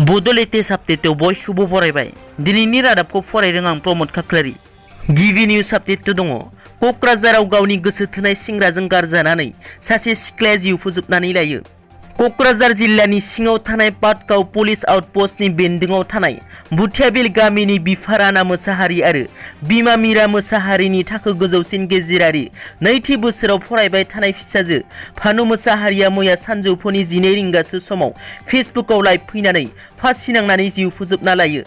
बड'लेटेस्ट आपडेटआव बयखौबो बरायबाय। दिनैनि रादाबखौ फरायदों आं प्रमद खाख्लारि। गिबि निउज आपडेट दङ। क'क्राझाराव गावनि गोसो थोनाय सेंग्राजों गारजानानै सासे सिख्लाया जिउ फोजोबनानै लायो। क'क्राझार जिल्लानि सिङाव थानाय पाटगाव पुलिस आउटपस्टनि बेन्दोङाव थानाय भुथियाबिल गामिनि बिफा राना मोसाहारि आरो बिमा मीरा मोसाहारिनि थाखो गोजौसिन गेजेरारि नैथि बोसोराव फरायबाय थानाय फिसाजो भानु मोसाहारिया मैया सानजौफुनि 12 रिंगासो समाव फेसबुकआव लाइभ फैनानै फासि नांनानै जिउ फोजोबना लायो।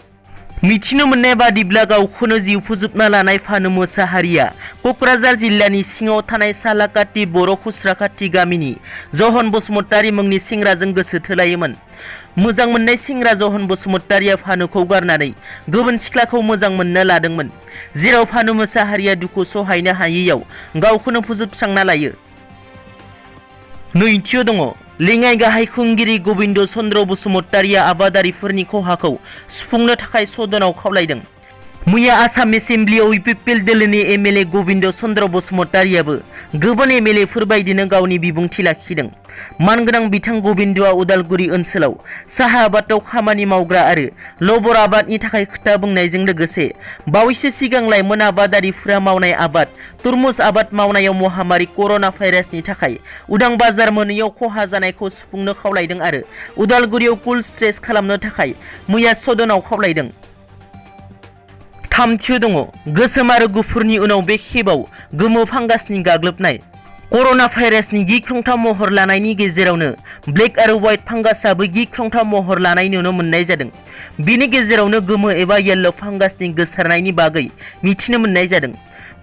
मिथिनो मोननाय बादिब्ला गावखौनो जिउ फोजोबना लानाय भानु मोसाहारिया क'क्राझार जिल्लानि सिङाव थानाय सालाकाटि बर' खुस्राकाटि गामिनि जहन बसुमतारी मुंनि सेंग्राजों गोसो थोलायोमोन। मोजां मोननाय सेंग्रा जहन बसुमतारीया भानुखौ गारनानै गुबुन सिख्लाखौ मोजां मोननो लादोंमोन, जेराव भानु मोसाहारिया दुखु सहायनो हायैयाव गावखौनो फोजोबस्रांना लायो। नैथियाव दङ। लेङाइ गाहाय खुंगिरि गबिन्द चन्द्र बसुमतारीया आबादारिफोरनि खहाखौ सुफुंनो थाखाय सदनाव खावलायदों। मैया आसाम एसेम्ब्लियाव इउपिपिएल दोलोनि एमएलए गबिन्द चन्द्र बसुमतारीयाबो गुबुन एमएलएफोर बायदिनो गावनि बिबुंथि लाखिदों। मानगोनां बिथां गबिन्दआ उदालगुरि ओनसोलाव साहा आबादाव खामानि मावग्रा आरो लबर आबादनि थाखाय खोथा बुंनायजों लोगोसे बावैसो सिगां लाइमोन आबादारिफोरा मावनाय आबाद तुरमुज आबाद मावनायाव महामारी कर'ना भाइरासनि थाखाय उदां बाजार मोनैयाव खहा जानायखौ सुफुंनो खावलायदों आरो उदालगुरियाव कुल स्ट्रेच खालामनो थाखाय मैया सदनाव खावलायदों। थामथियाव दङ। गोसोम आरो गुफुरनि उनाव बे खेबाव गोमो फांगासनि गाग्लोबनाय। कर'ना भाइरासनि गिख्रंथाव महर लानायनि गेजेरावनो ब्लेक आरो व्हाइट फांगासाबो गिख्रंथाव महर लानाय नुनो मोननाय जादों। बिनि गेजेरावनो गोमो एबा येल्ल' फांगासनि गोसारनायनि बागै मिथिनो मोननाय जादों।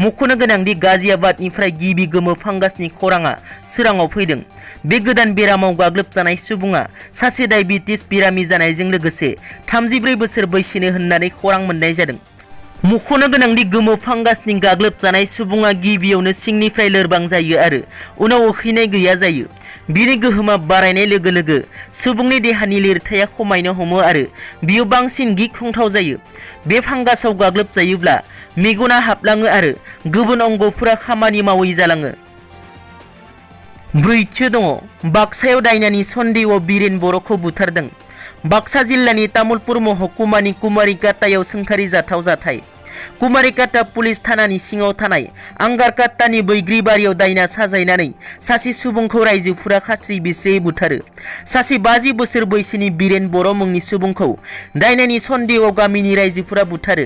मख'नो गोनांदि गाजियाबादनिफ्राय गिबि गोमो फांगासनि खौराङा सोराङाव फैदों। बे गोदान बेरामाव गाग्लोबजानाय सुबुङा सासे डायबिटिस बेरामि जानायजों लोगोसे 34 बोसोर बैसोनि होननानै खौरां मोननाय जादों। मख'नो गोनांदि गोमो फांगासनि गाग्लोबजानाय सुबुङा गिबियावनो सिंनिफ्राय लोरबां जायो आरो उनाव उखैनाय गैया जायो। बिनि गोहोमा बारायनाय लोगो लोगो सुबुंनि देहानि लिरथाया खमायनो हमो आरो बियो बांसिन गिख्रंथाव जायो। बे फांगासाव गाग्लोबजायोब्ला मेगना हाबलाङो आरो गुबुन अंगफोरा खामानि मावै जालाङो। ब्रैथियाव दङ। बाक्सायाव दायनानि सन्देहआव बिरेन बर'खौ बुथारदों। बाक्सा जिल्लानि तामुलपुर महकुमानि कुमारिकाटायाव सोंखारि जाथाव जाथाय। कुमारिकाटा पुलिस थानानि सिङाव थानाय आंगारकाटानि बैग्रिबारियाव दायना साजायनानै सासे सुबुंखौ रायजोफोरा खास्रि बिस्रियै बुथारो। सासे 50 बोसोर बैसोनि बिरेन बर' मुंनि सुबुंखौ दायनानि सन्देहआव गामिनि रायजोफोरा बुथारो।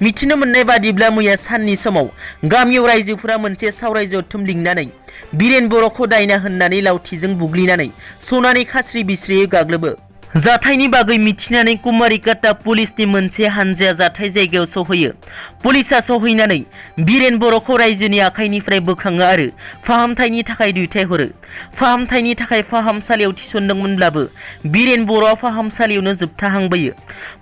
मिथिनो मोननाय बादिब्ला मैया साननि समाव गामियाव रायजोफोरा मोनसे सावराय जथुम लिंनानै बिरेन बर'खौ दायना होननानै लावथिजों बुग्लिनानै सौनानै खास्रि बिस्रियै गाग्लोबो। जाथायनि बागै मिथिनानै कुमारिकाटा पुलिसनि मोनसे हानजाया जाथाय जायगायाव सहैयो। पुलिसा सहैनानै बिरेन बर'खौ रायजोनि आखाइनिफ्राय बोखाङो आरो फाहामथायनि थाखाय दैथायहरो। फाहामथायनि थाखाय फाहामसालियाव थिसनदोंमोनब्लाबो बिरेन बर'आ फाहामसालियावनो जोबथाहांबोयो।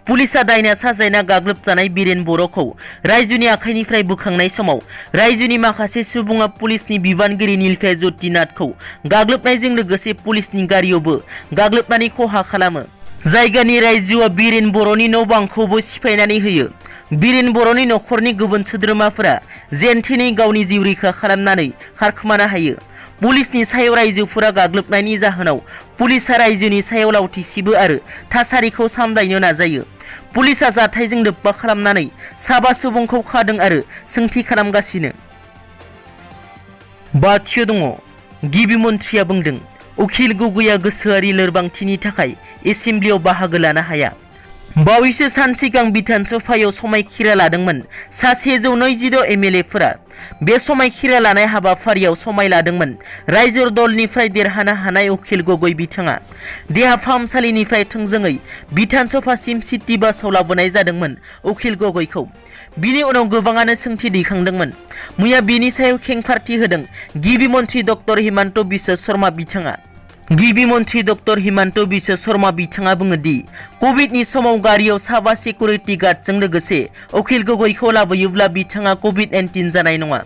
पुलिसा दायना साजायना गाग्लोबजानाय बिरेन बर'खौ रायजोनि आखाइनिफ्राय बोखांनाय समाव रायजोनि माखासे सुबुङा पुलिसनि बिबानगिरि नीलफेया ज्योति नाथखौ गाग्लोबनायजों लोगोसे पुलिसनि गारियावबो गाग्लोबनानै खहा खालामो। जायगानि रायजोआ बिरेन बर'नि न' बांखौबो सिफायनानै होयो। बिरेन बर'नि न'खरनि गुबुन सोद्रोमाफोरा जेनथेनै गावनि जिउ रैखा खालामनानै खारखोमानो हायो। पुलिसनि सायाव रायजोफोरा गाग्लोबनायनि जाहोनाव पुलिसा रायजोनि सायाव लावथि सिबो आरो थासारिखौ सामलायनो नाजायो। पुलिसा जाथायजों लोब्बा खालामनानै साबा सुबुंखौ खादों आरो सोंथि खालामगासिनो। बाथियाव दङ। गिबि मन्थ्रिया बुंदों उखिल गगैया गोसोआरि लोरबांथिनि थाखाय एसेम्ब्लियाव बाहागो लानो हाया। बावैसो सान सिगां बिधान सभायाव समायखिरा लादोंमोन। सा 126 एमएलएफोरा बे समायखिरा लानाय हाबाफारियाव समाय लादोंमोन। रायजो दलनिफ्राय देरहानो हानाय उखिल गगै बिथाङा देहा फाहामसालिनिफ्राय थोंजोङै बिधान सभासिम सिटी बासआव लाबोनाय जादोंमोन। उखिल गगैखौ बिनि उनाव गोबाङानो सोंथि दैखांदोंमोन। मैया बिनि सायाव खेंफारथि होदों गिबि मन्थ्रि डक्टर हिमन्त बिश्व शर्मा बिथाङा। गिबि मन्थ्रि डक्टर हिमन्त बिश्व शर्मा बिथाङा बुङो दि कभिडनि समाव गारियाव साबा सिकिउरिटि गार्डजों लोगोसे उखिल गगैखौ लाबोयोब्ला बिथाङा कभिड-19 जानाय नङा।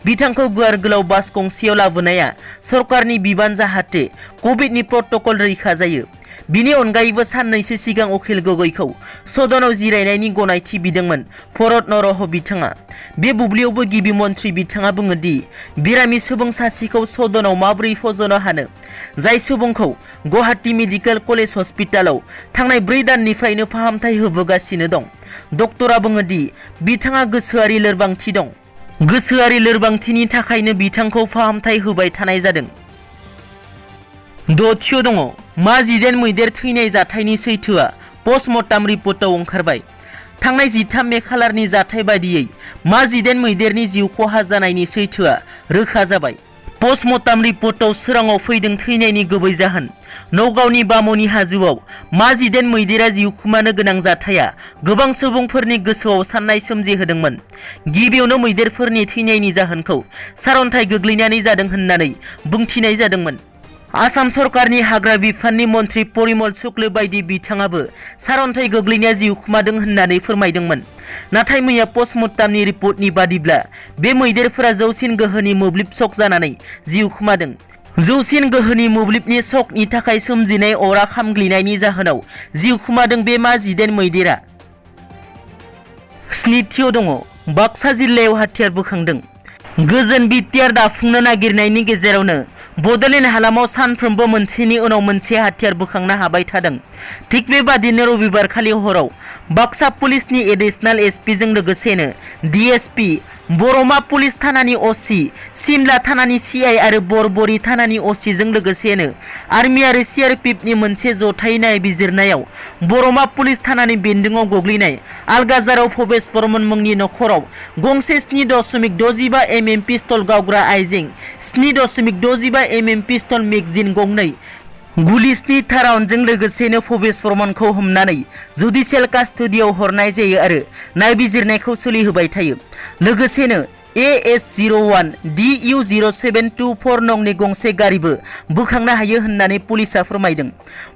बिथांखौ गुवार गोलाव बास गंसेयाव लाबोनाया सरकारनि बिबान जाहाथे कभिडनि प्रट'कल रैखा जायो। बिनि अनगायैबो साननैसो सिगां उखिल गगैखौ सदनाव जिरायनायनि गनायथि बिदोंमोन भरत नरह बिथाङा। बे बुब्लियावबो गिबि मन्थ्रि बिथाङा बुङो दि बेरामि सुबुं सासेखौ सदनाव माबोरै फज'नो हानो, जाय सुबुंखौ गुवाहाटी मेडिकेल कलेज हस्पिटालाव थांनाय 4 दाननिफ्रायनो फाहामथाय होबोगासिनो दं। डक्टरा बुङो दि बिथाङा गोसोआरि लोरबांथि दं। गोसोआरि लोरबांथिनि थाखायनो बिथांखौ फाहामथाय होबाय थानाय जादों। दथियाव दङ माजिदेन मैदेर थैनाय जाथायनि सैथोआ पस्टमर्टम रिपर्टआव ओंखारबाय। थांनाय 13 मे खालारनि जाथाय बादियै माजिदेन मैदेरनि जिउ खहा जानायनि सैथोआ रोखा जाबाय। पस्टमर्टम रिपर्टआव सोराङाव फैदों थैनायनि गुबै जाहोन। नगावनि बामनि हाजोआव माजिदेन मैदेरा जिउ खोमानो गोनां जाथाया गोबां सुबुंफोरनि गोसोआव साननाय सोमजिहोदोंमोन। गिबियावनो मैदेरफोरनि थैनायनि जाहोनखौ सारअन्थाइ गोग्लैनानै जादों होननानै बुंथिनाय जादोंमोन। आसाम सरकारनि हाग्रा बिफाननि मन्थ्रि परिमल शुक्ल बायदि बिथाङाबो सारअन्थाइ गोग्लैनाया जिउ खोमादों होननानै फोरमायदोंमोन। नाथाय मैया पस्टमर्टमनि रिपर्टनि बादिब्ला बे मैदेरफोरा जौसिन गोहोनि मोब्लिब शक जानानै जिउ खोमादों। जौसिन गोहोनि मोब्लिबनि शकनि थाखाय सोमजिनाय अरा खामग्लिनायनि जाहोनाव जिउ खोमादों बे माजिदेन मैदेरा। स्निथियाव दङ बाक्सा जिल्लायाव हाथियार बोखांदों। गोजोन बिटिआर दाफुंनो नागिरनायनि गेजेरावनो बड'लेण्ड हालामाव सानफ्रोमबो मोनसेनि उनाव मोनसे हाथियार बोखांनो हाबाय थादों। थिग बेबादिनो रबिबारखालि हराव बाक्सा पुलिसनि एडिशनेल एसपिजों लोगोसेनो डिएसपि, बरमा पुलिस थानानि असि, सिमला थानानि सिआइ आरो बरबरि थानानि असिजों लोगोसेनो आर्मि आरो सिआरपिएफनि मोनसे जथाय नायबिजिरनायाव बरमा पुलिस थानानि बेन्दोंआव गोग्लैनाय आलगाजाराव भबेश बर्मन मुंनि नखराव गंसे 7.65 mm पिस्तल गावग्रा आइजें, 7.65 mm पिस्तल मेगजिन गंनै, गुलि 7 राउन्डजों लोगोसेनो भबेश बर्मनखौ हमनानै जुडिसियेल कास्टडियाव हरनाय जायो आरो नायबिजिरनायखौ सोलिहोबाय थायो। लोगोसेनो AS01 DU0724 नंनि गंसे गारिबो बोखांनो हायो होननानै पुलिसा फोरमायदों।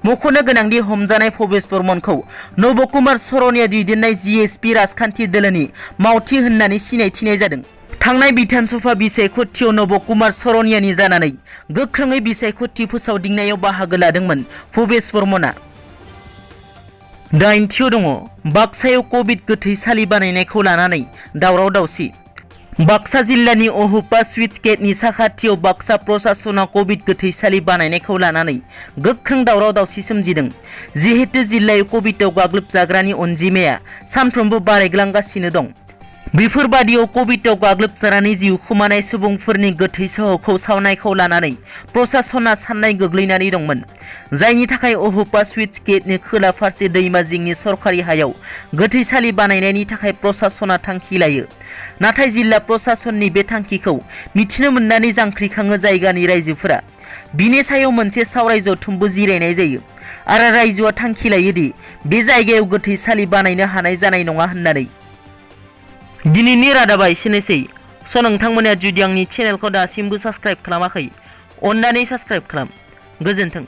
मख'नो गोनांदि हमजानाय भबेश बर्मनखौ नबकुमार सरनिया दैदेननाय जिएसपि राजखान्थि दोलोनि मावथि होननानै सिनायथिनाय जादों। थांनाय बिधानसभा बिसायख'थियाव नबकुमार सरनियानि जानानै गोख्रोङै बिसायख'थि फोसावदिंनायाव बाहागो लादोंमोन भबेश बर्मनआ। 8थियाव दङ बाक्सायाव कभिड गोथैसालि बानायनायखौ लानानै दावराव दावसि। बाक्सा जिल्लानि अहुपा सुइच गेटनि साखाथियाव बाक्सा प्रशासना कभिड गोथैसालि बानायनायखौ लानानै गोख्रों दावराव दावसि सोमजिदों। जिहेतु जिल्लायाव कभिडआव गाग्लोबजाग्रानि अनजिमाया सानफ्रोमबो बारायलांगासिनो दं। बेफोरबादियाव कभिडआव गाग्लोबजानानै जिउ खोमानाय सुबुंफोरनि गोथै सहखौ सावनायखौ लानानै प्रशासना साननाय गोग्लैनानै दंमोन, जायनि थाखाय अहुपा सुइच गेटनि खोला फारसे दैमा जिंनि सरकारि हायाव गोथैसालि बानायनायनि थाखाय प्रशासना थांखि लायो। नाथाय जिल्ला प्रशासननि बे थांखिखौ मिथिनो मोननानै जांख्रिखाङो जायगानि रायजोफोरा। बिनि सायाव मोनसे सावराय जथुमबो जिरायनाय जायो आरो रायजोआ थांखि लायोदि बे जायगायाव गोथैसालि बानायनो हानाय जानाय नङा होननानै। दिनैनि रादाबा एसेनोसै। नोंथांमोना जुदि आंनि चेनेलखौ दासिमबो साबस्क्राइब खालामाखै, अन्नानै साबस्क्राइब खालाम। गोजोन्थों।